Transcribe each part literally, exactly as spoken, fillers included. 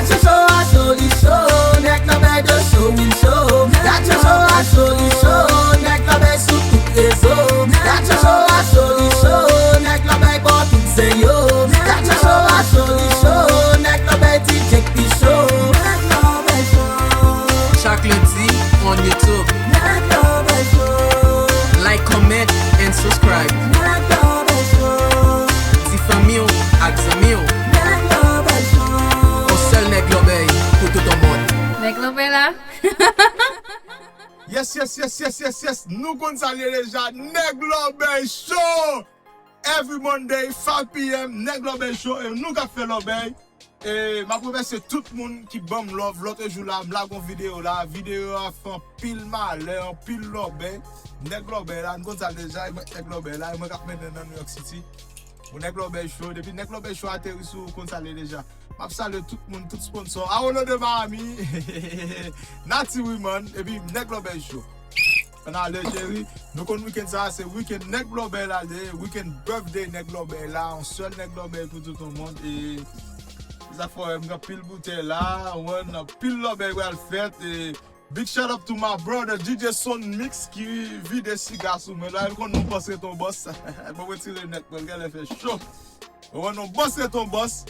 Cho cho a cho li cho, nèg nan bèy de cho, wi cho. Gad cho cho a cho li cho, nèg nan bèy sou tout rezo. Gad cho cho a cho li cho, nèg nan bèy bò tout zen yo. Gad cho cho a cho li cho, nèg nan bèy D J k pi cho. Nèg nan bèy cho. Chak lendi on YouTube. Nèg nan bèy cho. Like, comment and subscribe. Nèg nan bèy cho. Di fanmi w ak zanmi w. Nèg nan bèy cho. On sèl nèg lòbèy pou tout on mond. Nèg lòbèy la. Yes, yes, yes, yes, yes, yes. Nou konn sa l ye deja. Nèg lòbèy cho. Every Monday, five p.m. Nèg lòbèy cho. E nou k ap fè lòbèy. E m ap remèsye tout moun ki ban m love. Lòt jou la, m lage yon videyo la. Videyo a fè anpil malè, anpil lòbèy. Nèg lòbèy la, nou konn sa l deja. E mwen nèg lòbèy la, e mwen k ap mennen nan New York City. Pou nèg lòbèy cho. Depi nèg lòbèy cho ateri sou ou, konn sa l ye deja. M ap salye tout moun, tout sponsor. Arolo de Miami. Nati Wiman, epi nèg lòbèy cho. Ann ale cheri, nou konn wikenn sa a se wikenn nèg lòbèy la, de wikenn birthday nèg lòbèy la, on sèl nèg lòbèy pou tout on mond. E sa fè m gen pil boutèy la, wan, pil lòbèy pral fèt. E big shout out to my brother D J Son Mix ki vide siga sou mwen la, el konn nou bòs ret on bòs. Bon, retire nèt mwen, genlè fè cho. Ou wè non, bòs ret on bòs.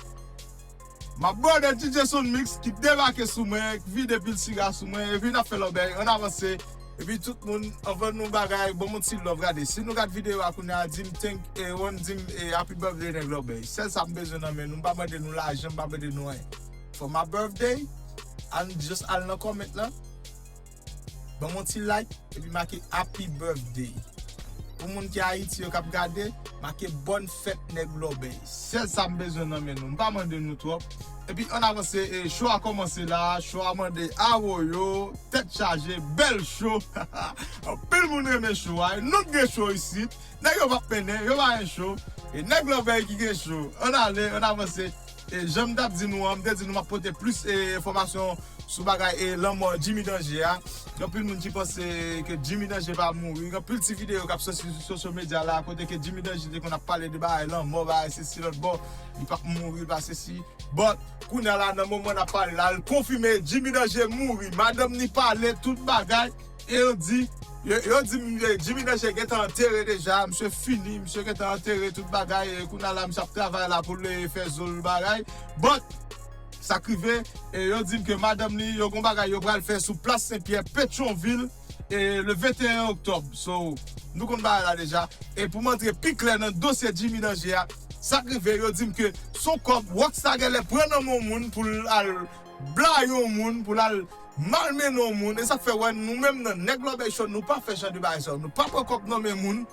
My brother D J Son Mix ki debake sou mwen, ki vide pil siga sou mwen, epi n ap fè lòbèy, ann avanse. Epi tout moun, anvan nou bagay, ban m on ti love, gade. Si nou gad videyo a kounye a, di m thank, e, wan di m, e, happy birthday nèg lòbèy. Sèl sa m bezwen nan men nou, m pa mande nou lajan, m pa mande nou anyen. For my birthday, al, just al nan comment lan. Ban m on ti like, epi make happy birthday. Pou moun ki Ayiti yo k ap gade, make bòn fèt nèg lòbèy. Sèl sa m bezwen nan men nou. M pa mande nou twòp. Epi ann avanse, e, cho a kòmanse la. Cho a mande awoyo, tèt chaje, bèl cho. Anpil moun renmen cho a. Nou t gen cho isit. Nèg yo p ap mennen, yo pa gen cho. E nèg lòbèy ki gen cho. Ann ale, ann avanse. E jan m t ap di nou an, m te di nou m ap pote plis, e, enfòmasyon sou bagay, e, lanmò Jimmy Danger a. Gen anpil moun ki panse ke Jimmy Danger pa mouri. Gen anpil ti videyo k ap soti sou social media la, kote ke Jimmy Danger te konn ap pale de bagay lanmò, bagay sesi lòt bò, li p ap mouri, li pa sesi. But kounye a la, nan moman n ap pale la, l konfime Jimmy Danger mouri. Madanm ni pale, tout bagay. E yo di, yo, yo di m, e, Jimmy Danger gentan antere deja, misye fini, misye gentan antere tout bagay, e kounye a la misye ap travay la pou l, e, fè zo l bagay. But, sa k rive, e yo di m ke madanm li, yo gon bagay yo pral fè sou plas Senpyè, Petyonvil, e le venteyen oktòb. So, nou konn bagay la deja. E pou m antre pi klè nan dosye Jimmy Danger a, sa k rive, yo di m ke s on kòb Rockstar genlè pran nan men yon moun pou l al blayi yon moun, pou l al malmennen yon moun. E sa k fè w wè nou menm nan Nèg Lòbèy Show, nou pa fè jan de bagay sa yo. Nou pa pran kòb nan men moun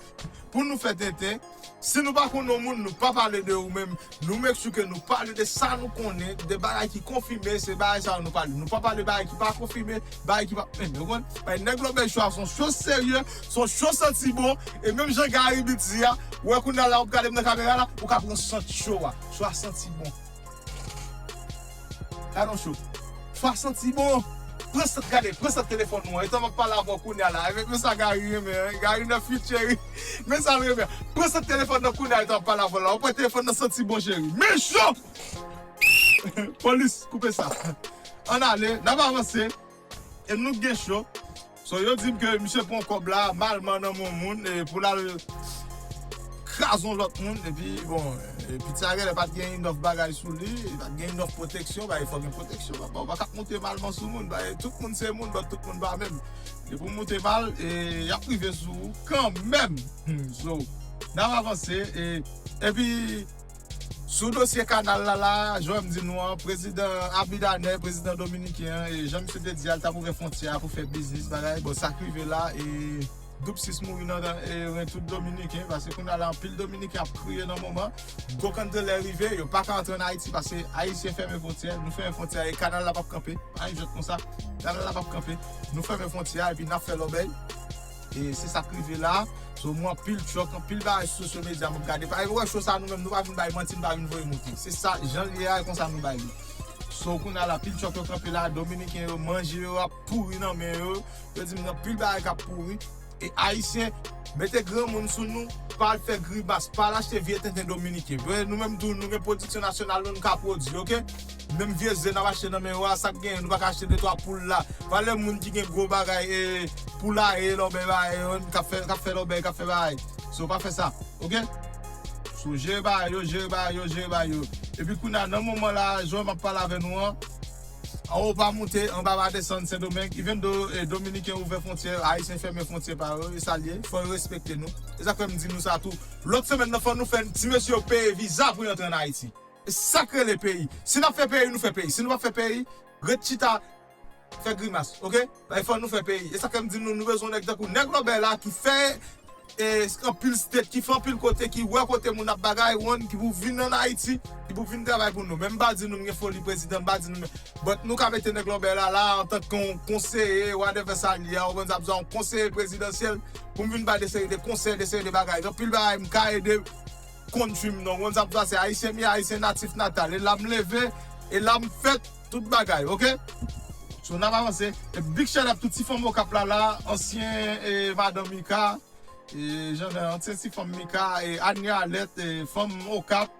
pou nou fè tenten. Si nou pa konn yon moun, nou pa pale de ou menm. Nou make sure ke nou pale de sa nou konnen, de bagay ki konfime, se bagay sa yo nou pale. Nou pa pale bagay ki pa konfime, bagay ki pa, men, ou konn, bay Nèg Lòbèy Show a, se yon show serye, se yon show santi bon, e menm jan Gary Beats di a, ou wè kounye a la, w ap gade m nan kamera la, ou ka pran sant show a. Show a santi bon. Gade yon show. Show a santi bon. Pran sant, gade, pran sant telefòn ou an. Etan m ap pale avè w kounye a la. Avèk men sa Gary renmen, hein. Gary nan featuring. Men sa l renmen. Pran sant telefòn nan kounye a, etan m ap pale avè w la. Ou pran telefòn nan santi bon, cheri. Men show! Polis, koupe sa. Ann ale, n ap avanse. E nou gen show. So, yo di m ke misye pran kòb la, malman nan men yon moun, e pou l al kraze yon lòt moun, epi, bon, e piti a genlè pa t gen enough bagay sou li, li pa t gen enough pwoteksyon, bagay fò gen pwoteksyon, papa, ou pa ka ap moute malman sou moun, bagay, tout moun se moun, but tout moun pa menm. Depi w moute mal, e, y ap rive sou ou kanmenm. Hmm, so, n ap avanse, e, epi, Sou dosye kanal la, la, jan m di nou an, prezidan Abinader, prezidan dominiken an, e jan misye te di a, l t ap ouvè fwontyè a pou fè biznis, bagay. Bon, sa k rive la, e Doub Sis mouri nan, e, ren tout dominiken, paske kounye a la, anpil dominiken ap kriye nan moman. Gwo kanntè lè rive, yo pa ka antre ann Ayiti, paske Ayisyen fèmen fwontyè, nou fèmen fwontyè a, e kanal la p ap kanpe. Pa gen jwèt konsa, kanal la p ap kanpe. Nou fèmen fwontyè a, epi n ap fè lòbèy. E se sa k rive la. So, mwen anpil truck, anpil bagay sou social media m ap gade. Paske ou wè show sa nou menm, nou pa vin bay manti, nou pa vin voye moute. Se sa, jan l ye a, e konsa nou bay li. So, kounye a la, pil truck yo kanpe la, dominiken yo, manje yo ap pouri nan men yo. Yo di m gen anpil bagay k ap pouri. E ayisyen, Mete granmoun sou nou, pa al fè grimas, pa al achte vye tenten dominiken. Vre, nou menm tou, nou gen pwodiksyon nasyonal nou, nou ka pwodui, oke? Menm vye ze n ap achte nan men yo a, sa k genyen, nou pa ka achte de twa poul la. Valè moun ki gen gwo bagay, e, poulaye, lòbèy bagay yo, k ap fè, k ap fè lòbèy, k ap fè bagay. So, pa fè sa, oke? So, jere bagay yo, jere bagay yo, jere bagay yo. Epi kounye a, nan moman la, jan m ap pale avè nou an, anwo pa moute, anba pa desann Sendomeng. Even though, eh, Dominiken ouvè fwontyè, Ayisyen fèmen fwontyè pa yo, e sa l ye. Fò yo respekte nou. E sa k fè m di nou sa tou. Lòt semèn nan, fò nou fè ti mesye yo peye viza pou yo antre ann Ayiti. E sa k rele peyi. Si n ap fè peyi, nou fè peyi. Si nou p ap fè peyi, ret chita, fè grimas, oke? Bay fò nou fè peyi. E sa k fè m di nou, nou bezwen nèg tankou nèg lòbèy la ki fè, e, anpil state, ki fè anpil kote, ki wè kote moun ap bagay, wonn, ki pou vin ann Ayiti, ki pou vin travay pou nou. Men m pa di nou m gen foli prezidan, m pa di nou men. But nou ka mete nèg lòbèy la, la, antanke yon konseye, whatever sa l ye a, ou konn sa m di w, yon konseye prezidansyèl, pou m vin bay de seri de konsèy, de seri de bagay. Gen anpil bagay m ka ede country m non. Ou konn sa m di w, se Ayisyen m ye, Ayisyen natif natal. E la m leve, e la m fèt, tout bagay, oke? So, n ap avanse. E big shout out tout ti fanm Okap la, la, ansyen, e, madanm Mika, e, jan, ansyen ti fanm Mika, e, Ania Alèt, e, fanm Okap,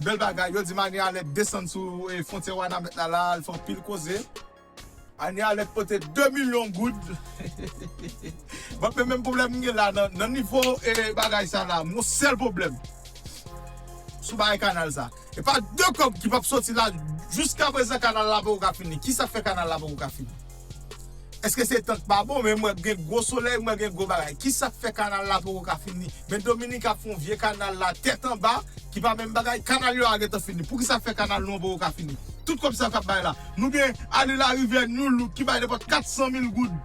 bèl bagay. Yo di m Ania Alèt desann sou, e, fwontyè Wanament la, la, al fè anpil koze. Ania Alèt pote de milyon goud. Bon, men menm pwoblèm m gen la, nan, nan nivo, e, bagay sa la, m gon sèl pwoblèm. Sou bagay kanal sa. E pa de kòb ki p ap soti la, jiska prezan kanal la poko ka fini. Kisa k fè kanal la poko ka fini? Èske se tan k pa bon? Men m wè gen gwo solèy, m wè gen gwo bagay. Kisa k fè kanal la poko ka fini? Men Dominik ap fè yon vye kanal la tèt anba, ki pa menm bagay, kanal yo a gentan fini. Poukisa k fè kanal nou an poko ka fini? Tout kòb sa k ap bay la. Nou gen Ale Larivyè, New Look, ki bay nenpòt kat san mil goud.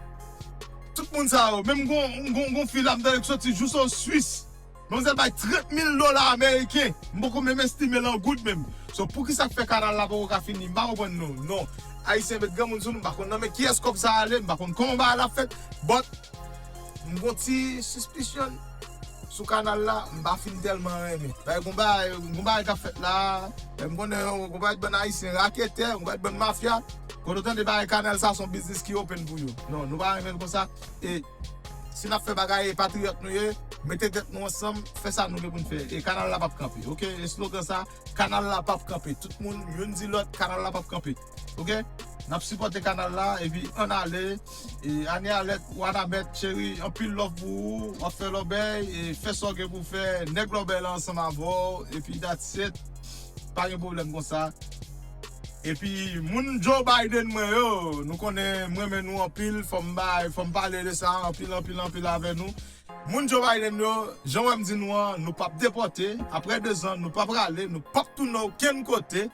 Tout moun sa yo, menm gon, gon, gon fi la, m tande k soti jous o Swis. Manmzèl bay trant mil dola ameriken. M poko menm estime l an goud menm. So, poukisa k fè kanal la poko ka fini? M pa konprann non. Non. Ayisyen met granmoun sou nou, m pa konn nan men kiyès kòb sa ale, m pa konn kòman bagay la fèt. But, m gon ti sispisyon sou kanal la, m pa fin tèlman renmen. Bay gon bagay, gon bagay k ap fèt la. M konnen gon bagay bann Ayisyen raketè, gon bagay bann mafya. Kote w tande bagay kanal sa, se yon biznis ki open pou yo. Non, nou pa renmen l konsa. E si n ap fè bagay, e patriyòt nou ye, mete tèt nou ansanm, fè sa nou gen pou n fè. E kanal la p ap kanpe, oke? E slogan sa, kanal la p ap kanpe. Tout moun, youn di lòt, kanal la p ap kanpe, oke? N ap sipòte kanal la, epi ann ale. E Ania Alèt, Wanament, cheri, anpil love pou ou, w ap fè lòbèy, e fè sa w gen pou w fè, nèg lòbèy la ansanm avè w, epi that's it. Pa gen pwoblèm konsa. Epi moun Joe Biden mwen yo, nou konnen m renmen nou anpil, fò m bay, fò m pale de sa anpil, anpil, anpil avè nou. Moun Joe Biden yo, jan w wè m di nou an, nou p ap depòte, apre de zan, nou p ap prale, nou p ap tounen okenn kote.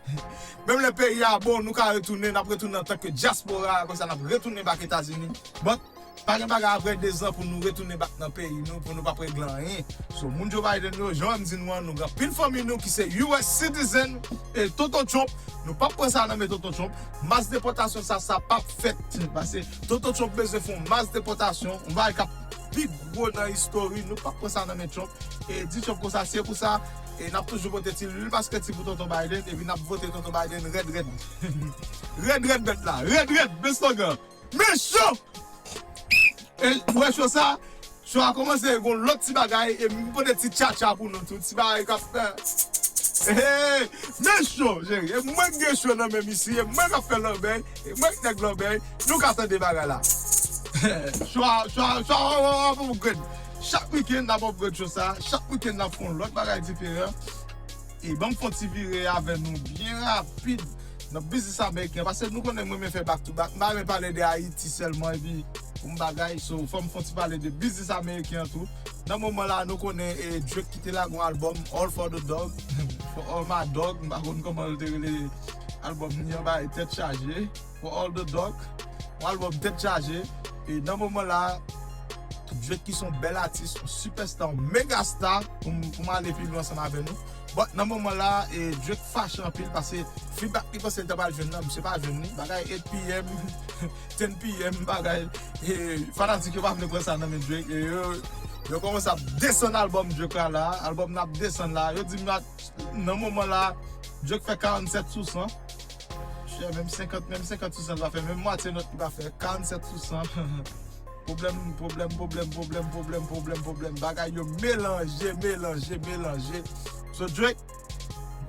Menm lè peyi a bon, nou ka retounen, n ap retounen antanke dyaspora, konsa n ap retounen bak Etazini. But, pa gen bagay apre de zan pou nou retounen bak nan peyi nou, pou nou p ap regle anyen. So, moun Joe Biden yo, jan w wè m di nou an, nou gen anpil fanmi nou ki se U S citizen, e Tonton Trump, nou p ap pran sa nan men Tonton Trump. Mas depòtasyon sa, sa p ap fèt. Paske Tonton Trump bezwen fè yon mas depòtasyon, yon bagay k ap pi gwo nan istori, nou p ap pran sa nan men Trump. E di Trump konsa, se pou sa, e n ap toujou pote ti lwil masketi pou Tonton Biden, epi n ap vote Tonton Biden rèd rèd. Rèd rèd bèt la, rèd rèd, men slogan. Men cho! E, ou wè cho sa? Cho a kòmanse gon lòt ti bagay, e m pote ti tchatcha pou nou tou, ti bagay k ap fè. Hey, men cho, cheri. E mwen k gen cho nan men m isi, e mwen k ap fè lòbèy, e mwen k nèg lòbèy, nou ka tande bagay la. Cho a, cho a, cho a, w ap upgrade. Chak wikenn n ap upgrade cho sa, chak wikenn n ap fè yon lòt bagay diferan. E ban m fè yon ti vire avè nou byen rapid nan biznis ameriken, paske nou konnen mwen renmen fè back to back. M pa renmen pale de Ayiti sèlman, epi pou m bagay, so, fò m fè yon ti pale de biznis ameriken an tou. Nan moman la, nou konnen, e, Drake kite lage yon albòm, All for the Dog, For All My Dog, m pa konn kòman l te rele albòm li an, bay tèt chaje, For All the Dog, yon albòm tèt chaje. E nan moman la, Drake ki se yon bèl atis, yon sipèsta, yon mega sta, pou m, pou m ale pi lwen ansanm avè nou. But nan moman la, e, Drake fache anpil, paske feedback li panse l ta pral jwenn nan, misye pa jwenn li. Bagay eight p.m., ten p.m., bagay, e, fanatik yo pa vle pran sa nan men Drake. E yo, yo kòmanse ap desann albòm Drake la, la. Albòm nan ap desann la. Yo di m la, nan moman la, Drake fè karanntsèt sou san. Chè, menm senkant, menm senkant sou san li pa fè, menm mwatye nòt li pa fè, karanntsèt sou san. Pwoblèm, pwoblèm, pwoblèm, pwoblèm, pwoblèm, pwoblèm, pwoblèm. Bagay yo melanje, melanje, melanje. So, Drake,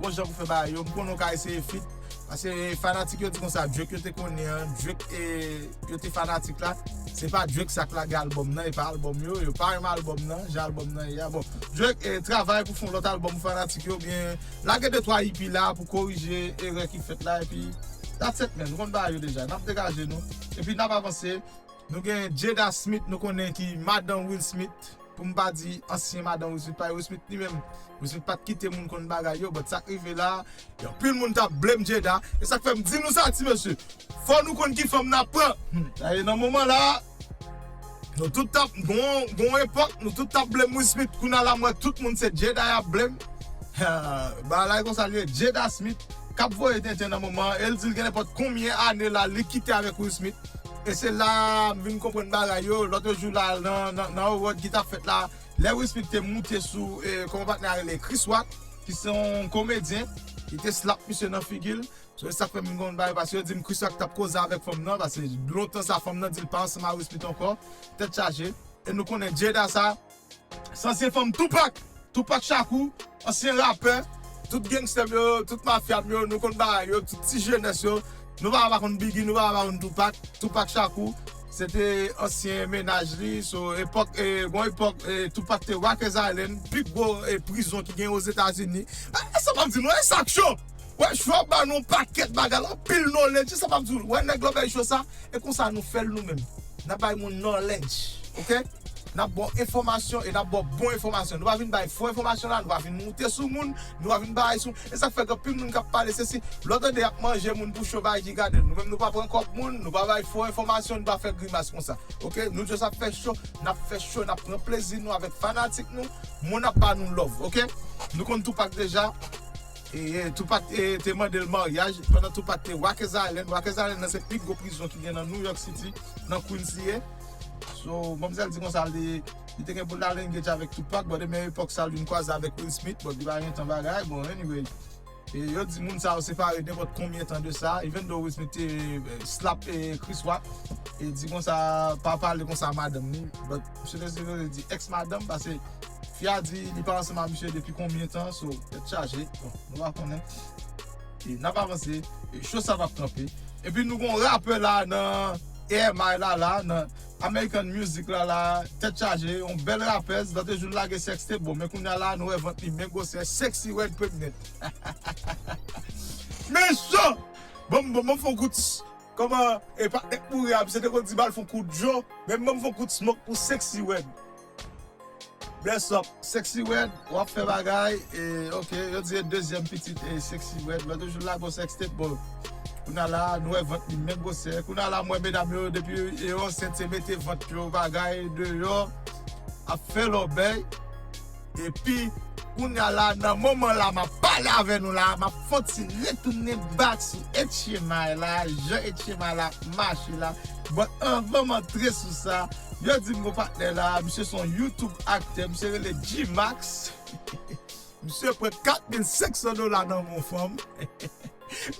bon jan pou fè bagay yo. M konnen w ka eseye feat. Paske fanatik yo di konsa, Drake yo te konnen an, Drake e, yo te fanatik la. Se pa Drake sa k lage albòm nan, e pa albòm yo, yo pa renmen albòm nan, jan albòm nan ye a. Bon, Drake, e, travay pou fè yon lòt albòm pou fanatik yo, oubyen lage de twa E P la pou korije erè ki fèt la, epi that's it, man. Nou konn bagay yo deja. N ap degaje nou, epi n ap avanse. Nou gen Jada Smith, nou konnen ki madan Will Smith. Pou m pa di ansyen madan Will Smith, pa Will Smith li menm. Will Smith pa t kite moun konn bagay yo, but sa k rive la, gen anpil moun t ap blame Jada. E sa k fè m di nou sa, ti mesye. Fò nou konn ki fanm n ap pran. Hmm. E nan moman la, nou tout t ap, gon, gon epòk, nou tout t ap blame Will Smith. Kounye a la, m wè tout moun se Jada y ap blame. Bagay la e konsa l ye, Jada Smith k ap voye tenten nan moman an, e l di l gen nenpòt konbyen ane la li kite avèk Will Smith. E se la m vin konprann bagay yo. Lòt jou la, nan, nan, nan award ki t ap fèt la, lè Will Smith te moute sou, e, kòman patnè a rele, Chris Rock, ki se yon komedyen, li te slap misye nan figi l. So, e sa k fè m vin konprann bagay, paske yo di m Chris Rock t ap koze avèk fanm nan, paske lontan sa fanm nan di l pa ansanm a Will Smith ankò, tèt chaje. E nou konnen Jada sa, se ansyen fanm Tupac. Tupac Shakur, ansyen rapè. Tout gangsta m yo, tout mafya m yo, nou konn bagay yo, tout ti jenès yo. Nou pa pa konn Biggie, nou pa pa konn Tupac. Tupac Shakur, se te ansyen mennaj li. So, epòk, e, gon epòk, e, Tupac te Rikers Island, pi gwo, e, prizon ki gen Ozetazini. E, sa pa di nou, e sa k cho. Wè, cho ap ba nou yon pakèt bagay la, anpil knowledge, sa pa di nou. Wè, nèg la bay cho sa, e konsa nou fè l nou menm. N ap bay moun knowledge, oke? N ap ba w enfòmasyon e n ap ba w bon enfòmasyon. Nou pa vin bay fo enfòmasyon la, nou pa vin moute sou moun, nou pa vin bay sou. E sa k fè gen anpil moun k ap pale sesi. Lè w tande y ap manje moun pou cho, bay ki gade l. Nou menm nou pa pran kòb moun, nou pa bay fo enfòmasyon, nou pa fè grimas konsa. Oke? Nou just ap fè cho, n ap fè cho, n ap pran plezi nou avèk fanatik nou. Moun ap ba nou love, oke? Nou konn Tupac deja. E, e, Tupac, e, te mande l maryaj pandan Tupac te Rikers Island. Rikers Island nan se pi gwo prizon ki gen nan New York City, nan Queens li ye. So, manmzèl di konsa li, li te gen pou l al engage avèk Tupac, but e menm epòk sa l vin kwaze avèk Will Smith, but li pa gen tan bagay, bon, anyway. E yo di moun sa yo separe nenpòt konbyen tan de sa, even though Will Smith te, e, slap, e, Chris Rock, e di konsa, pa pale konsa a madanm li, but misye te sipoze di ex madanm, paske fi a di li pa ansanm a misye depi konbyen tan, so, tèt chaje, bon, nou pa konnen. E n ap avanse, e cho sa p ap kanpe. Epi nou gon rapè la nan A M I la, la, nan American Music la, la, tèt chaje, yon bèl rapèz, lòt jou l lage sextape, bon, men kounye a la, nou wè vant li, men gwosè, sexy red pregnant. Men cho! Bon, bon, bon, fon kout, kòman, e patnè k mouri a, misye te konn di ba l fon kout jo, men bon, fon kout smoke pou sexy red. Bless up. Sexy Red, w ap fè bagay. E, oke, yo di e dezyèm pitit e Sexy Red. Lòt jou l lage yon sextape, bon. Kounye a la, nou wè vant li menm gwosè. Kounye a la, m wè medam yo, depi yo ansent, se mete vant yo, bagay, deyò, ap fè lòbèy. Epi, kounye a la, nan moman la, m ap pale avè nou la, m ap fon ti retounen back sou H M I la, jan H M I la ap mache la. But anvan m antre sou sa, yo di m gon patnè la, misye se yon YouTube aktè, misye rele G-Max. Misye pran kat mil senk san dola nan men yon fanm.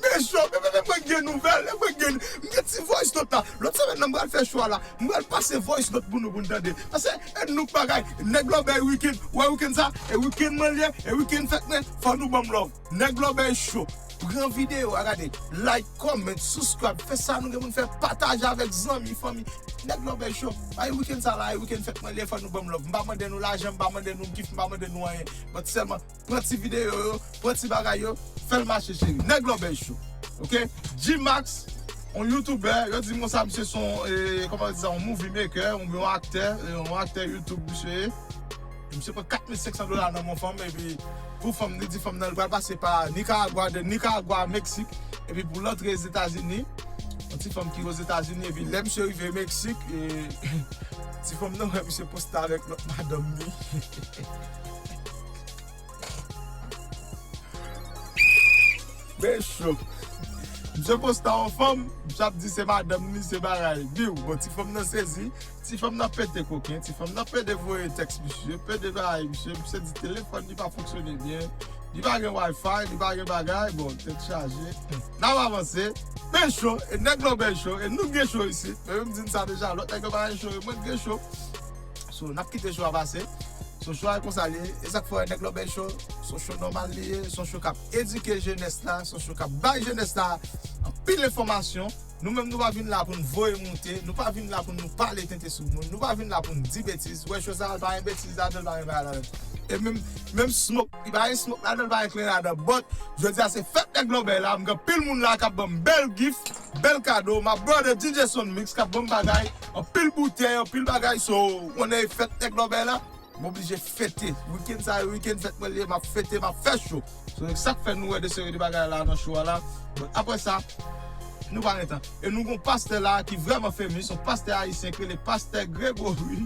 Men cho, men, men, men, mwen gen nouvèl, mwen gen, m gen ti voice note la. Lòt semèn nan, m pral fè cho a la. M pral pase voice note pou nou, pou n tande. Paske, e nou k bagay, nèg lòbèy Weekend, wè Weekend sa, e Weekend mwen l ye, e Weekend fèt mwen, fò nou ban m love. Nèg lòbèy cho. Pran videyo a gade, like, comment, subscribe, fè sa nou gen pou n fè, pataje avèk zanmi, fanmi. Nèg lòbèy cho. Ay Weekend sa la, ay Weekend fèt mwen l ye, fò nou ban m love. M pa mande nou lajan, m pa mande nou gift, m pa mande nou anyen. But sèlman, pran ti videyo yo, pran ti bagay yo, fè l mache cheri. Nèg lòbèy cho. Oke? G-Max, yon YouTuber, yo di m konsa, misye se yon, e, kòman yo di sa, yon movie maker, yon, yon aktè, e, yon aktè YouTube, misye ye. Misye pran kat mil senk san dola nan men yon fanm, epi pou fanm, li di fanm nan, li pral pase pa Nicaragua, de Nicaragua a Meksik, epi pou l antre Ozetazini, yon ti fanm ki Ozetazini, epi lè misye rive Meksik, e, ti fanm nan wè misye poste avèk lòt madanm li. Men cho. Misye poste a yon fanm, misye ap di se madanm li, se bagay. Biw, bon, ti fanm nan sezi. Ti fanm nan pete koken, ti fanm nan pede voye tèks misye, pede bay misye, misye di telefòn li pa fonksyone byen, li pa gen Wi-Fi, li pa gen bagay, bon, tèt chaje. N ap avanse, men cho, e nèg lòbèy cho, e nou gen cho isit. Men m di n sa deja, lòt nèg yo pa gen cho, e mwen gen cho. So, n ap kite cho a pase. So, cho a e konsa li ye, e sa k fè nèg lòbèy cho, se yon cho nòmal li ye, se yon cho k ap edike jenès la, se yon cho k ap bay jenès la anpil enfòmasyon. Nou menm nou pa vin la pou n voye moute, nou pa vin la pou nou pale tenten sou moun, nou pa vin la pou n di betiz. Wè cho sa a, pa gen betiz ladan l, pa gen bagay ladan l. E menm, menm smoke, li pa gen smoke ladan l, pa gen klen ladan. But, jodi a se fèt nèg lòbèy la, m gen anpil moun la k ap ban m bèl gift, bèl kado. My brother D J Son Mix k ap ban m bagay, anpil boutèy, anpil bagay. So, ou konnen e fèt nèg lòbèy la. M oblije fete. Wikenn sa yo, wikenn fèt mwen li ye, m ap fete, m ap fè cho. So, e sa k fè nou wè de seri de bagay la nan cho a la. Bon, apre sa, nou pa gen tan. E nou gon pastè la ki vrèman famous, yon pastè ayisyen ki rele pastè Gregory.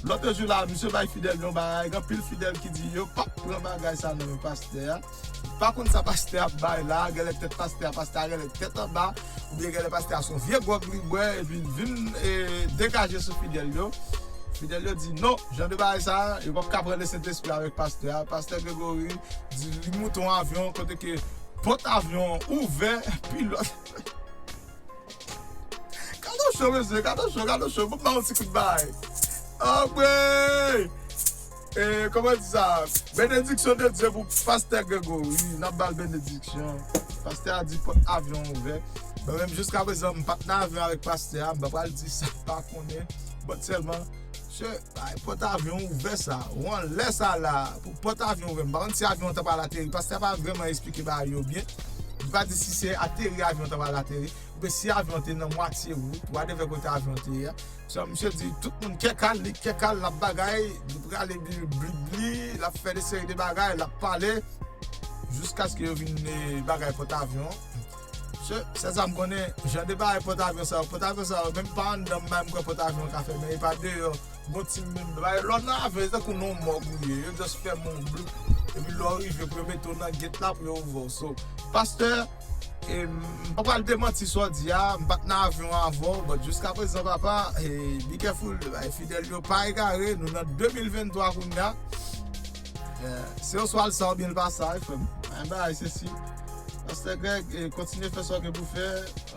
Lòt jou la, misye bay fidèl yon bagay, gen anpil fidèl ki di yo p ap pran bagay sa nan men pastè a. Pa konn sa pastè ap bay la, genlè tèt pastè a, pastè a genlè tèt anba, oubyen genlè pastè a se yon vye gwòg li bwè, epi l vin e, degaje sou fidèl yo. Fidèl yo di non, jan de bagay sa, yo p ap ka pran Lesentespri avèk pastè a. Pastè Gregory di li moute yon avyon kote ke pòt avyon ouvè, pilòt. Gade cho, mesye, gade cho, gade cho, ban m ba yon ti kout bay. Anmwey! E, kòman di sa? Benediksyon de Dye pou pastè Gregory. N ap ba l benediksyon. Pastè a di pòt avyon ouvè. Mwen menm, jiska prezan, m pa t nan avyon avèk pastè a. M pa pral di sa m pa konnen. But sèlman, se bay pòt avyon ouvè sa. Ou anlè sa la, pou pòt avyon ouvè. M pa konn si avyon an ta pral ateri. Pastè a pa vrèman eksplike bagay yo byen. Li pa di si se ateri avyon an ta pral ateri. Oubyen si avyon te nan mwatye wout, whatever kote avyon te ye a. So, misye di tout moun kè kal, li kè kal, l ap bagay, li prale bli, bli, bli, l ap fè de seri de bagay, l ap pale, jiskaske yo vin e, bagay pòt avyon. Se, se sa m konnen, jan de bagay pòt avyon sa yo, pòt avyon sa yo, menm pa anndan m, m kwè pòt avyon ka fè, men e pa deyò. Gon ti menm bagay, lè w nan avyon, e tankou nan yon mòg ou ye, yo just fèmen yon bloup, epi lè w rive pou yo mete w nan gate la pou yo ouvè w. So, pastè, e, m pa pral demanti sa w di a, m pa t nan avyon avè w, but jiska prezan, papa, e, be careful, e, fidèl yo pa egare, nou nan de mil venntwa kounye a. E, se oswa l sa oubyen l pa sa, wi, frè m. Anyen bagay, se si. Pastè Greg, e, kontinye fè sa w gen pou fè,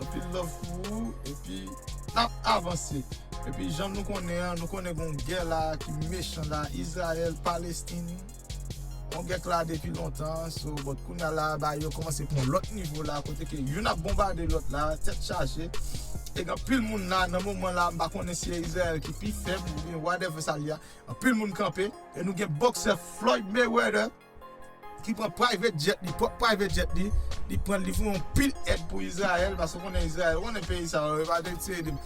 anpil love pou ou, epi n ap avanse. Epi jan nou konnen an, nou konnen gon gè la ki mechan la, Izrayèl, Palestin, yon gè k la depi lontan, so, but kounye a la, bagay yo kòmanse pran lòt nivo la, kote ke youn ap bonbade lòt la, tèt chaje. E gen anpil moun la, nan moman la, m pa konnen si e Izrayèl ki pi fèb, oubyen whatever sa l ye a. Anpil moun kanpe, e nou gen bòksè Floyd Mayweather, ki pran private jet li, pwòp private jet li, li pran, li voye yon pil èd pou Izrayèl, paske w konnen Izrayèl, w konnen peyi sa yo, yo pa te tire de,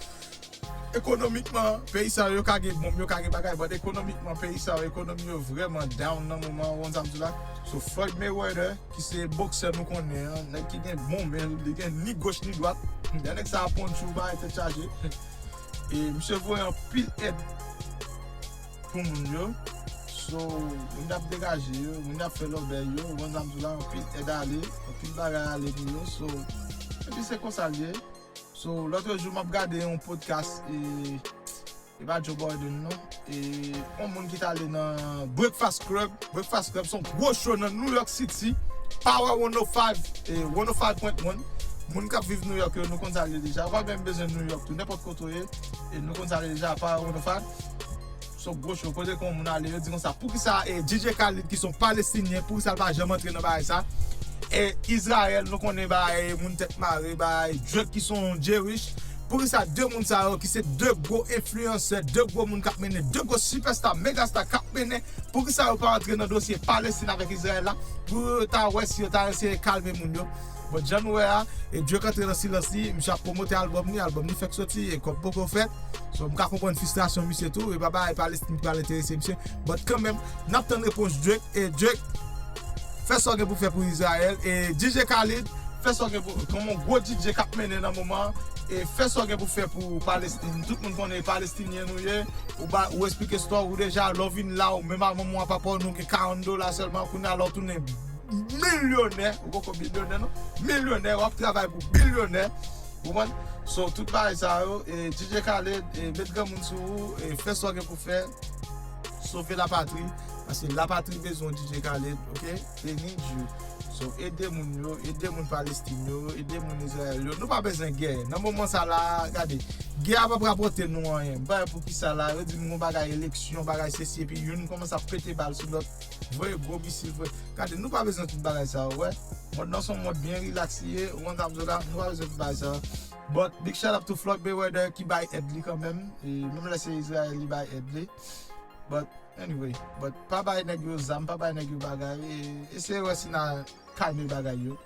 ekonomikman, peyi sa yo, yo ka gen bonm, yo ka gen bagay, but ekonomikman, peyi sa yo, ekonomi yo vrèman down nan moman an, w konn sa m di w la. So, Floyd Mayweather, ki se bòksè nou konnen an, nèg ki gen bon men, li gen ni goch ni dwat, lè nèg sa a punch ou, bagay tèt chaje. E misye voye anpil èd pou moun yo. So, moun ap degaje yo, moun ap fè lòbèy yo, ou konn sa m di w la, anpil èd ale, anpil bagay ale pou yo. So, epi se konsa l ye. So, lòt jou, m ap gade yon podcast, e, e pa Joe Biden, non. E, yon moun ki t ale nan Breakfast Club. Breakfast Club se yon gwo show nan New York City. Power one oh five, e, one oh five point one. Moun k ap viv New York yo, nou konn sa l ye deja. Ou pa menm bezwen New York tou, nenpòt kote w ye, e nou konn sa l ye deja, Power one oh five. Se yon gwo show, kote ke yon moun ale, yo di konsa, poukisa, e, D J Khaled, ki se yon Palestinyen, poukisa l pa janm antre nan bagay sa? E, Izrayèl, nou konnen bagay, e, moun tèt mare, bagay, Drake, ki se yon Jewish. Poukisa de moun sa yo, ki se de gwo enfliyansè, de gwo moun k ap mennen, de gwo sipèsta, megasta k ap mennen, poukisa yo pa antre nan dosye Palestin avèk Izrayèl la, pou yo ta wè si yo ta eseye kalme moun yo? Bon, jan nou wè a, e Drake antre nan silans li, misye ap pwomote albòm li, albòm li fèk soti, e kòb poko fèt. So, m ka konprann fristrasyon misye tou, e pa bagay Palestin ki pral enterese misye. But kanmenm, n ap tann repons Drake, e Drake, fè sa w gen pou fè pou Izrayèl, e D J Khaled, fè sa w gen pou, kòm yon gwo D J k ap mennen nan moman an, e fè sa w gen pou fè pou Palestin. Tout moun konnen e Palestinyen nou ye, ou ba, ou eksplike story w deja, lè w vin la, ou menm ak manman w ak papa w, nou gen karant dola sèlman, kounye a lè w tounen milyonè, ou poko milyonè non, milyonè, w ap travay pou bilyonè, ou konprann? So, tout bagay sa yo, e, D J Khaled, e, met granmoun sou ou, e, fè sa w gen pou fè, sove lapatri, paske lapatri bezwen w, D J Khaled, ok? They need you. So, ede moun yo, ede moun Palestin yo, ede moun Izrayèl yo. Nou pa bezwen gè. Nan moman sa la, gade, gè a p ap rapòte nou anyen. M pa wè poukisa la, yo di m gon bagay eleksyon, bagay sesi, epi youn kòmanse ap pete bal sou lòt, voye gwo misil, voye. Gade, nou pa bezwen tout bagay sa yo, wè. Mond nan se yon mond byen rilaks li ye, ou konn sa m di w la, nou pa bezwen tout bagay sa yo. But, big shout out to Floyd Mayweather ki bay èd li kanmenm. E, menm lè se Izrayèl li bay èd li. But, anyway, but pa bay nèg yo zam, pa bay nèg yo bagay. E, eseye wè si n a kalme bagay yo.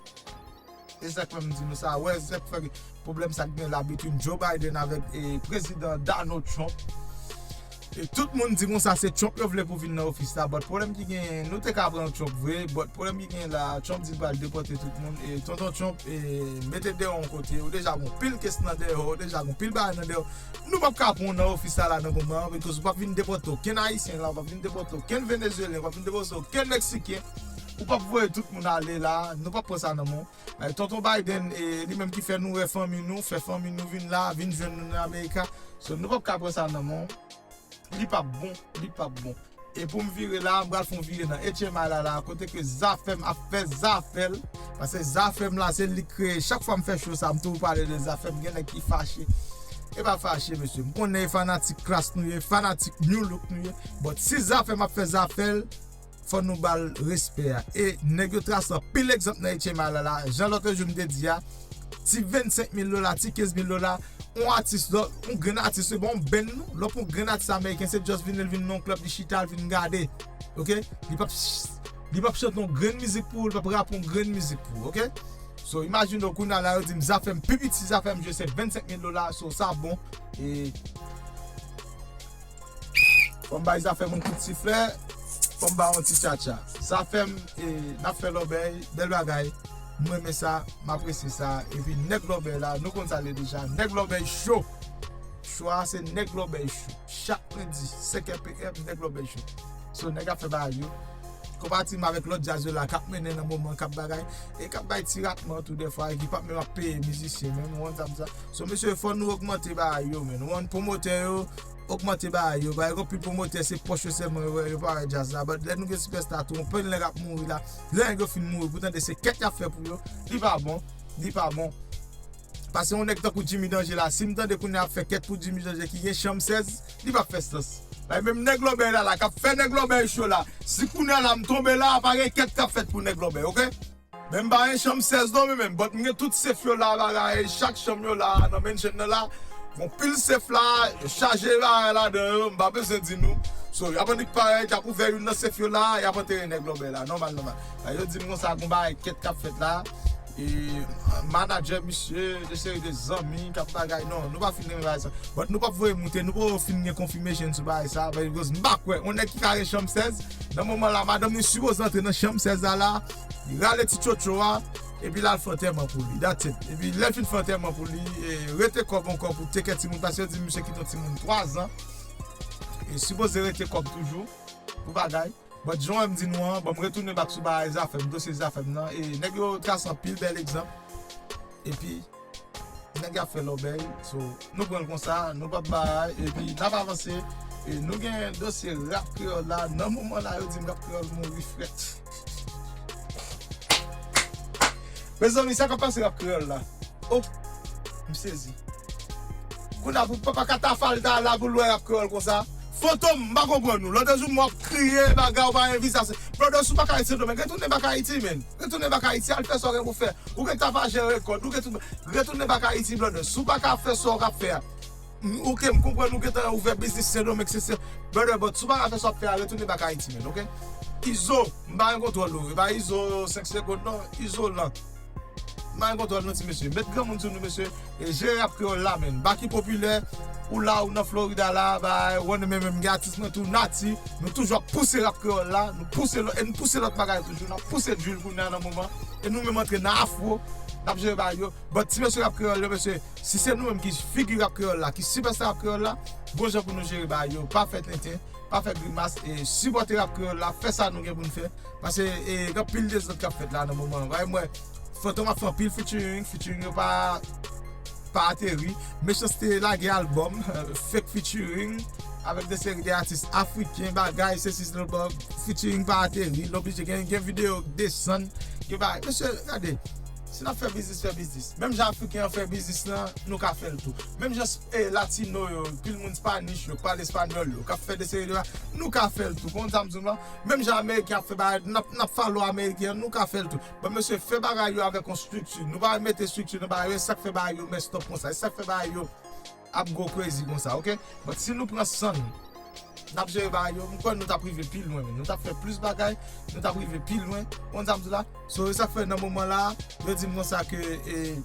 E sa k fè m di nou sa, wè, sa k fè pwoblèm sa k gen la between Joe Biden avèk, e, prezidan Donald Trump. E tout moun di konsa se Trump yo vle pou vin nan ofis la, but pwoblèm ki gen, nou te ka pran Trump vre, but pwoblèm ki gen la, Trump di l pral depòte tout moun, e tonton Trump, e, mete deyò yon kote, ou deja gon pil kes nan deyò, ou deja gon pil bagay nan deyò, nou p ap ka pran w nan ofis la la nan moman an, because ou p ap vin depòte okenn Ayisyen la, ou p ap vin depòte okenn Venezuelyen, ou p ap vin depòte okenn Meksiken, ou p ap voye tout moun ale la, nou p ap pran sa nan men w. Like, tonton Biden, e, li menm ki fè nou wè fanmi nou, fè fanmi nou vin la, vin jwenn nou nan Amerika. So, nou p ap ka pran sa nan men w. Li p ap bon, li p ap bon. E pou m vire la, m pral fè yon vire nan H M I la, la, kote ke Zafèm ap fè zafè l. Paske Zafèm la, se li k kreye. Chak fwa m fè show sa, m toujou pale de Zafèm. Gen nèg ki fache. E pa fache, mesye. M konnen e fanatik klas nou ye, fanatik New Look nou ye. But si Zafèm ap fè zafè l, fò nou ba l respè a. E nèg yo trase anpil egzanp nan H M I la, la. Jan lòt jou m te di a, ti vennsenk mil dola, ti kenz mil dola, yon atis, lò, yon grenn atis, se bon, yon band, non? Lò pou yon grenn atis ameriken, se just vin, li vin nan yon club, li chita, li vin gade. Ok? Li p ap, li p ap chante yon grenn mizik pou ou, li p ap rape yon grenn mizik pou ou, ok? So, imajine w kounye a la, yo di m Zafèm pi piti, Zafèm jwe se vennsenk mil dola, so sa bon. E fò m bay Zafèm yon kout siflè, fò m ba yon ti tchatcha. Zafèm, e, n ap fè lòbèy, bèl bagay. M renmen sa, m apresye sa. Epi nèg lòbèy la, nou konn sa l ye deja. Nèg lòbèy cho. Cho a se nèg lòbèy cho. Chak lendi, senk è P M, nèg lòbèy cho. So, nèg ap fè bagay yo. Konparativman avèk lòt djaz yo la, k ap mennen nan moman, k ap bagay, e k ap bay ti ratman tou dèfwa, e ki p ap menm ap peye mizisyen menm, ou konn sa m di sa. So, mesye, fò nou ogmante bagay yo, men. Ou konn pwomotè yo, ogmante bagay yo. Bagay, gen anpil pwomotè, se pòch yo sèlman yo wè, yo pa wè djaz la. But lè nou gen sipèsta tou, anpil nèg ap mouri la. Lè nèg yo fin mouri, pou tande se kèt y ap fè pou yo, li pa bon, li pa bon. Paske yon nèg tankou Jimmy Danger la, si m tande kounye a ap fè kèt pou Jimmy Danger ki gen chanm sèz, li p ap fè sans. Like, menm nèg lòbèy la, la, k ap fè nèg lòbèy cho la, si kounye a la m tonbe la, pa gen kèt k ap fèt pou nèg lòbèy, ok? Men m pa gen chanm sèz non, men menm, but m gen tout sef yo la, bagay, chak chanm yo la, nan mansion nan la, gon pil sef la, yo chaje bagay ladan yo, m pa bezwen di nou. So, y ap annik parèy, y ap ouvè youn nan sef yo la, y ap antere nèg lòbèy la, nòmal, nòmal. Sa yo di m konsa, gon bagay kèt k ap fèt la, e, manadjè misye, de seri de zanmi k ap bagay, non, nou pa fin renmen bagay sa. But nou p ap voye moute, nou poko fin gen confirmation sou bagay sa, because m pa kwè, yon nèg ki ka gen chanm sèz, nan moman la, madanm li sipoze antre nan chanm sèz la la, li rale ti tchotcho a, epi l al fè antèman pou li, that's it. Epi lè l fin fè antèman pou li, e, rete kòb ankò pou tekè timoun, paske yo di misye kite yon timoun twa zan, e sipoze rete kòb toujou, pou bagay. But jan w wè m di nou an, bon, m retounen back sou bagay Zafèm, dosye Zafèm nan, e nèg yo trase anpil bèl egzanp, epi nèg yo ap fè lòbèy, so, nou pran l konsa, nou p ap bay, epi n ap avanse, e nou gen dosye rap kreyòl la, nan moman la, yo di m rap kreyòl mouri frèt. Mezanmi, sa k ap pase rap kreyòl la? Oh, m sezi. Kounye a pou papa katafal ta la pou l wè rap kreyòl konsa. Fantom, m pa konprann ou. Lòt jou m w ap kriye, bagay, ou pa envizaj. Brother, si w pa ka Ayiti, Sendomeng, retounen bak Ayiti, men. Retounen bak Ayiti, al fè sa w gen pou fè. Ou gen Tapajè Rekòd, ou gen tout. Retounen bak Ayiti, brother. Si w pa ka fè sa w ka fè a. M, ok, m konprann ou gentan ouvè biznis Sendomeng, se, se, brother, but si w pa ka fè sa w ap fè a, retounen bak Ayiti, men, ok? Izo, m pa gen kontwòl ou, e pa Izo senk segonn, non, Izo lan. M pa gen kontwòl, non, ti mesye. Met granmoun sou nou, mesye. E jere rap kreyòl la, men. Baky Popilè, ou la, ou nan Florida la, ba, ou wè nou menm, menm, gen atis mwen tou, Nati, nou toujou ap pouse rap kreyòl la, nou pouse lòt, e nou pouse lòt bagay toujou, n ap pouse drill kounye a nan moman, e nou menm antre nan afro, n ap jere bagay yo. But ti mesye rap kreyòl yo, mesye, si se nou menm ki figi rap kreyòl la, ki sipèsta rap kreyòl la, gon jan pou nou jere bagay yo, pa fè tenten, pa fè grimas, e sipòte rap kreyòl la, fè sa nou gen pou n fè, paske, e, gen anpil dezòd k ap fèt la nan moman an. Bay mwen, Fantom ap fè anpil featuring, featuring yo pa, pa ateri. Mechanste lage albòm, fake featuring avèk de seri de atis afriken, bagay, sesi, sela, featuring pa ateri. L oblije gen, gen videyo k desann, gen bagay. Mesye, gade, si n ap fè biznis, fè biznis. Menm jan afriken an fè biznis lan, nou ka fè l tou. Menm jan eh, latino yo, pil moun Spanish yo, k pale espanyòl yo, k ap fè de seri de bagay, nou ka fè l tou. Konn sa m di w la? Menm jan ameriken ap fè bagay, n ap, n ap follow ameriken an, nou ka fè l tou. Bon, mesye, fè bagay yo avèk yon estrikti. Nou pa mete estrikti nan bagay yo, e sa k fè bagay yo mess up konsa, e sa k fè bagay yo ap go crazy konsa, oke? But si nou pran san n, n ap jere bagay yo, m kwè nou t ap rive pi lwen, men nou t ap fè plis bagay, nou t ap rive pi lwen. Konn sa m di w la? So, e sa k fè nan moman la, yo di m konsa ke, eh,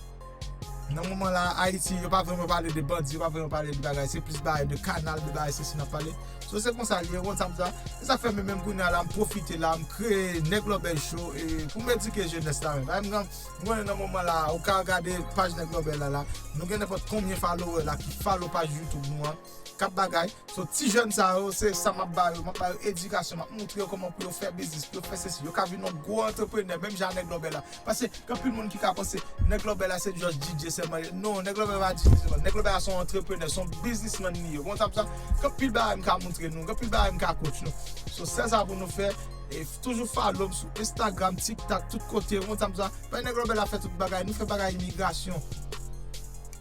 nan moman la, Ayiti, yo pa vrèman pale de bandi, yo pa vrèman pale de bagay, se plis bagay de kanal, de bagay, se si n ap pale. So, se konsa l ye, konn sa m di w la? E sa k fè mwen menm kounye a la, m pwofite la, m kreye Nèg Lòbèy Show, e pou m edike jenès la menm. Mwen, nan moman la, ou ka gade paj Nèg Lòbèy la, la. Nou gen nenpòt konbyen follower la ki follow paj YouTube nou an, k ap bagay. So, ti jèn sa yo, se sa m ap ba yo. M ap ba yo edikasyon, m ap moutre yo kòman pou yo fè biznis, pou yo fè sesi. Yo ka vin yon gwo antreprenè, menm jan Nèg Lòbèy la. Paske, gen anpil moun ki ka panse, Nèg Lòbèy la se just D J sèlman. Non, Nèg Lòbèy pa D J sèlman. Nèg Lòbèy la se yon antreprenè, se yon biznismann li ye. Bon, sa, sa, gen anpil bagay m ka moutre nou, gen anpil bagay m ka coach nou. So, se sa pou nou fè. E toujou follow m sou Instagram, TikTok, tout kote. Ou konn sa m sa? Bay Nèg Lòbèy la fè tout bagay. Nou fè bagay imigrasyon.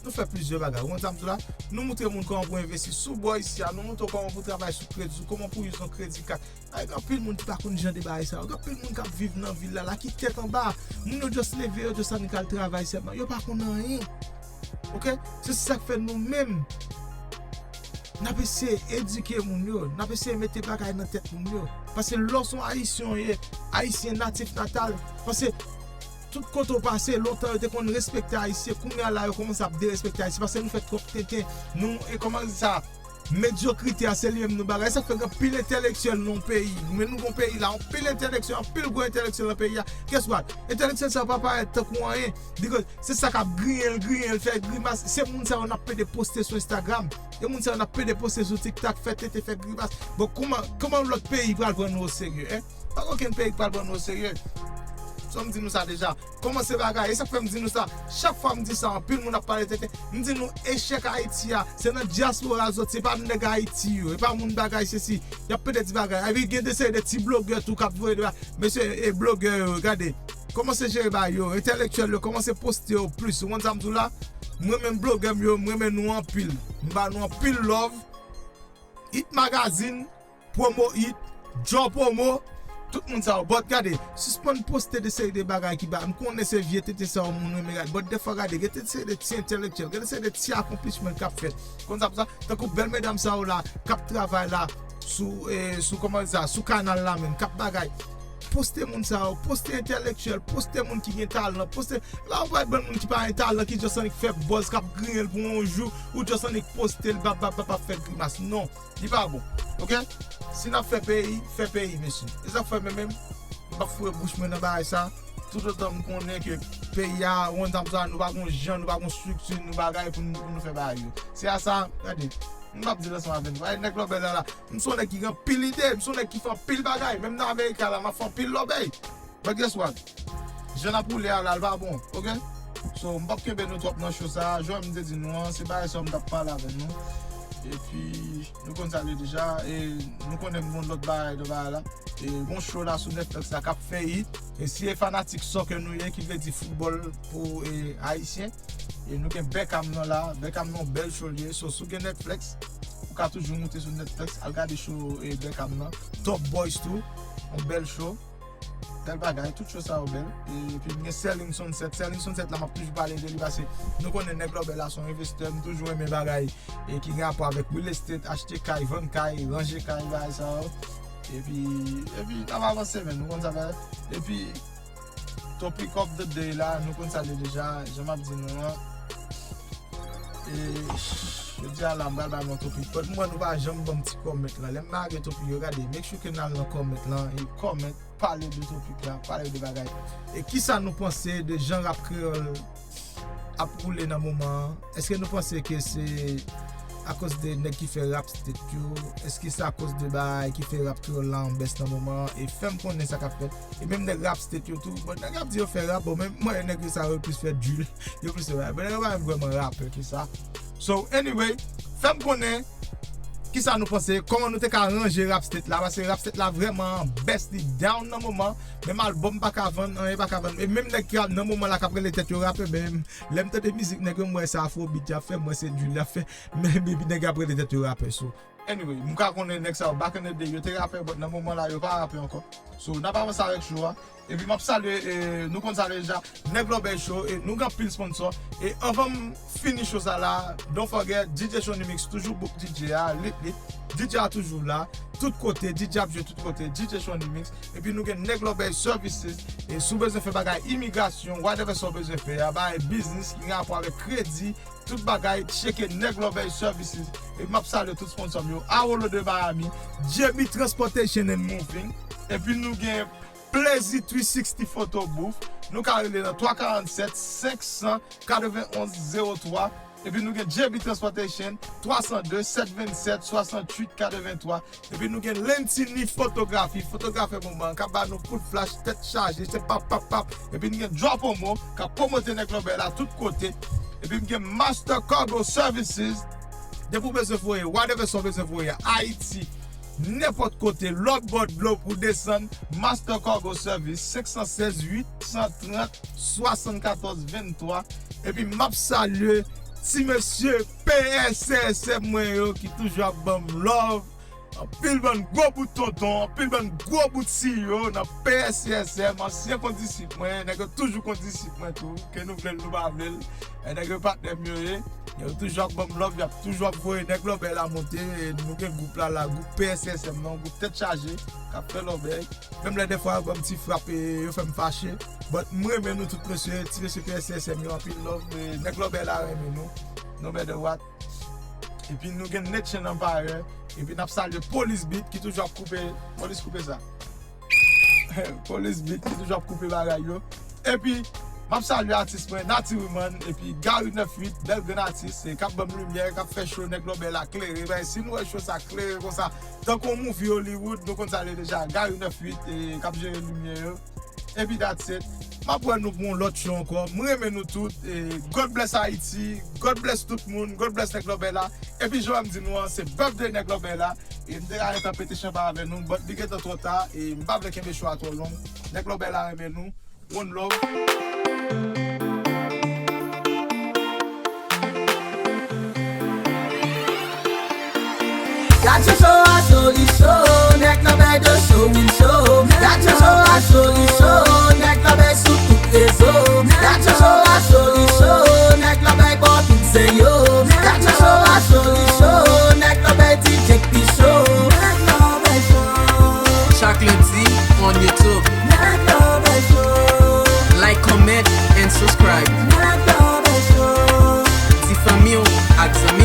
Nou fè plizyè bagay. Ou konn sa m di w la? Nou moutre moun kòman pou envesti sou bò isi a. Nou moutre w kòman pou travay sou kredi, sou kòman pou use yon kredi kat. Ay, gen anpil moun ki pa konn jan de bagay sa yo. Gen anpil moun k ap viv nan vil la, la ki tèt anba. Moun yo just leve, yo just annik al travay sèlman. Yo pa konn anyen. Oke? Se sa k fè nou menm, n ap eseye edike moun yo, n ap eseye mete bagay nan tèt moun yo. Paske lè w se yon Ayisyen w ye, Ayisyen natif natal, paske tout kote w pase, lontan yo te konn respekte Ayisyen, kounye a la yo kòmanse ap derespekte Ayisyen, paske nou fè twòp tenten, nou, e kòman di sa, medyokrite a se li menm nou bagay, sa k fè gen anpil entèlektyèl nan yon peyi, men nou gen yon peyi la, anpil entèlektyèl, anpil gwo entèlektyèl nan peyi a, guess what? Entèlektyèl sa yo pa parèt tankou anyen, because se sa k ap griyen l, griyen l, fè grimas. Se moun sa yo n ap pede poste sou Instagram. Se moun sa yo n ap pede poste sou TikTok, fè tenten, fè grimas. Bon, kòman, kòman lòt peyi pral pran nou oserye, en? Pa gen okenn peyi k pral pran nou oserye. So, m di nou sa deja. Kòmanse bagay. E sa k fè m di nou sa. Chak fwa m di sa, anpil moun ap pale tenten. M di nou, echèk Ayiti a, se nan dyaspora l soti, se pa nèg Ayiti yo, se pa moun bagay sesi. Y ap pede di bagay. Epi gen de seri de ti blogè tou k ap voye de bagay. Mesye, e blogè yo, gade. Kòmanse jere bagay yo. Entèlektyèl yo, kòmanse poste yo plis. Ou konn sa m di w la? Mwen menm blogè m yo, m renmen nou anpil. M ba nou anpil love. Hit Magazine, Promo Hit, Joe Promo, tout moun sa yo. But gade, sispann poste de seri de bagay ki ba. M konnen se vye tenten sa yo moun renmen gade. But defwa gade, gen de seri de ti entèlektyèl, gen de seri de ti akonplisman k ap fèt. Konn sa pou sa, tankou bèl medam sa yo la, k ap travay la, sou, eh, sou kòman sa, sou kanal la menm, k ap bagay. Poste moun sa yo, poste entèlektyèl, poste moun ki gen talan, poste, pa ou pa bann moun ki pa gen talan, ki just annik fè buzz, k ap griyen l pou yon jou, ou just annik poste l, bap, bap, bap, ap fè grimas. Non, li pa bon. Oke? Si n ap fè peyi, fè peyi, mesye. E sa k fè mwen menm, m p ap foure bouch mwen nan bagay sa. Toutotan m konnen ke peyi a, ou konn sa m di w la, nou pa gon jan, nou pa gon estrikti, nou bagay pou nou, pou nou fè bagay yo. Se a sa, gade, m p ap di l ansanm avè nou. Ay, nèg lòbèy la, la. M se yon nèg ki gen anpil ide, m se yon nèg ki fè anpil bagay. Menm nan America la, m ap fè anpil lòbèy. But guess what? Jan n ap woule a la, l pa bon, oke? So, m p ap kenbe nou twòp nan show sa a. Jan m te di nou an, se bagay sa yo m t ap pale avè nou. Epi, nou konn sa l ye deja, e nou konnen m gon lòt bagay nan bagay la. E gon show la sou Netflix la k ap fè hit. E si e fanatik soccer nou ye, ki vle di foutbòl pou, e, ayisyen, e nou gen Beckham nan la. Beckham nan yon bèl show l ye. So, si w gen Netflix, ou ka toujou moute sou Netflix, al gade show, e, Beckham nan. Top Boys tou, yon bèl show. Bèl bagay, tout show sa yo bèl. E, epi m gen Selling Sunset. Selling Sunset la, m ap toujou pale de li, paske nou konnen nèg lòbèy la se yon envestè. M toujou renmen bagay, e, ki gen rapò avèk real estate, achte kay, vann kay, ranje kay, bagay sa yo. Epi, epi, n ap avanse, men nou konn sa fè. Epi, topic of the day la, nou konn sa l ye deja, jan m ap di nou an. E, jodi a la, m pral ba nou yon topic. But m wè nou pa janm ban m ti comment lan. Lè m lage topic yo, gade, make sure ke n al nan comment lan, e comment, pale de topic la, pale de bagay. E kisa nou panse de jan rap kreyòl ap woule nan moman an? Èske nou panse ke se akoz de nèg ki fè rap state yo? Èske se akoz de bagay ki fè rap kreyòl la an bès nan moman an? E fè m konnen sa k ap fèt. E menm nèg rap state yo tou, bon, nèg ap di yo fè rap, bon, men mwen, nèg sa yo plis fè drill, yo plis fè rap. Bon, nèg yo pa menm vrèman rapè ke sa. So, anyway, fè m konnen kisa nou panse, kòman nou te ka ranje rap state la, paske rap state la vrèman an bès, li down nan moman, menm album pa ka vann, anyen pa ka vann. E menm nèg ki nan moman la k ap rele tèt yo rapè, ben, lè m tande mizik nèg yo, m wè se afrobeat y ap fè, m wè se drill y ap fè, men epi nèg yo ap rele tèt yo rapè. So, anyway, m ka konnen nèg sa yo, back in the day, yo te rapè, but nan moman la, yo pa rapè ankò. So, n ap avanse avèk show a. Epi m ap salye, e, nou konn sa deja, Nèg Lòbèy Show, e nou gen anpil sponsor. E anvan m fini show sa la, don't forget, D J Shonny Mix toujou book D J a, lit, lit. D J a toujou la, tout kote, D J ap jwe tout kote, D J Shonny Mix. Epi nou gen Nèg Lòbèy Services, e si w bezwen fè bagay imigrasyon, whatever sa w bezwen fè, a bagay biznis ki gen rapò avèk kredi, tout bagay, tcheke Nèg Lòbèy Services. Epi m ap salye tout sponsor m yo, Arolo de Miami, J B Transportation and Moving. Epi nou gen Plezi three sixty Photo Booth. Nou ka rele nan twa karannsèt, senk san katrevenonz zewo twa. Epi nou gen J B Transportation, twa san de, sèt vennsèt, swasanntuit katrevenntwa. Epi nou gen Lentini Fotografi, fotografè moman, k ap ba nou kout flach, tèt chaje, se pap, pap, pap. Epi nou gen Drop Homo, k ap pwomote Nèg Lòbèy la tout kote. Epi nou gen Master Cargo Services, depi w bezwen voye, whatever sa w bezwen voye, Ayiti, nenpòt kote, lòtbò dlo pou desann, Master Cargo Service, senk san sèz, uit san trant, swasannkatòz venntwa. Epi m ap salye ti mesye P S S M mwen yo ki toujou ap ban m love. Anpil bann gwo bout tonton, anpil bann gwo bout C E O nan P S S M, ansyen kondisip mwen, nèg yo toujou kondisip mwen tou, ke nou vle l, nou pa vle l. E nèg yo patnè m yo ye, yo toujou ap ban m love, y ap toujou ap voye Nèg Lòbèy la monte, e nou gen gwoup la, la, gwoup P S S M nan, gwoup tèt chaje, k ap fè lòbèy. Menm lè dèfwa yo ban m ti frap, e yo fè m fache. But m renmen nou tout mesye, ti mesye P S S M yo, anpil love, e Nèg Lòbèy la renmen nou, no matter what. Epi nou gen Nation Empire, epi n ap salye Police Beat ki toujou ap koupe, Police koupe sa. Police Beat ki toujou ap koupe bagay yo. Epi, m ap salye atis mwen, Natty Wiman, epi Gary nèf uit, bèl grenn atis, e k ap ban m limyè, k ap fè show Nèg Lòbèy la klere. Ben, si nou wè show sa klere konsa, tankou yon movie Hollywood, nou konn sa l ye deja, Gary nèf uit, e k ap jere limyè yo. Epi that's it. M ap wè nou pou yon lòt show ankò. M renmen nou tout. E God bless Haiti. God bless tout moun. God bless Nèg Lòbèy la. Epi jan m di nou an, se birthday Nèg Lòbèy la. E m te ka gentan pete chanpay avè nou, but li gentan twò ta. E m pa vle kenbe show a twò long. Nèg Lòbèy la renmen nou. One love. Gad show a cho li cho, Nèg Lòbèy de cho wi cho. Gad show a cho li cho, Nèg Lòbèy sou tout rezo. Gad show a cho li cho, Nèg Lòbèy bò tout zen yo. Gad show a cho li cho, Nèg Lòbèy D J k pi cho. Nèg Lòbèy cho. Chak lendi on YouTube. Nèg Lòbèy cho. Like, comment and subscribe. Nèg Lòbèy cho. Di fanmi w ak zanmi.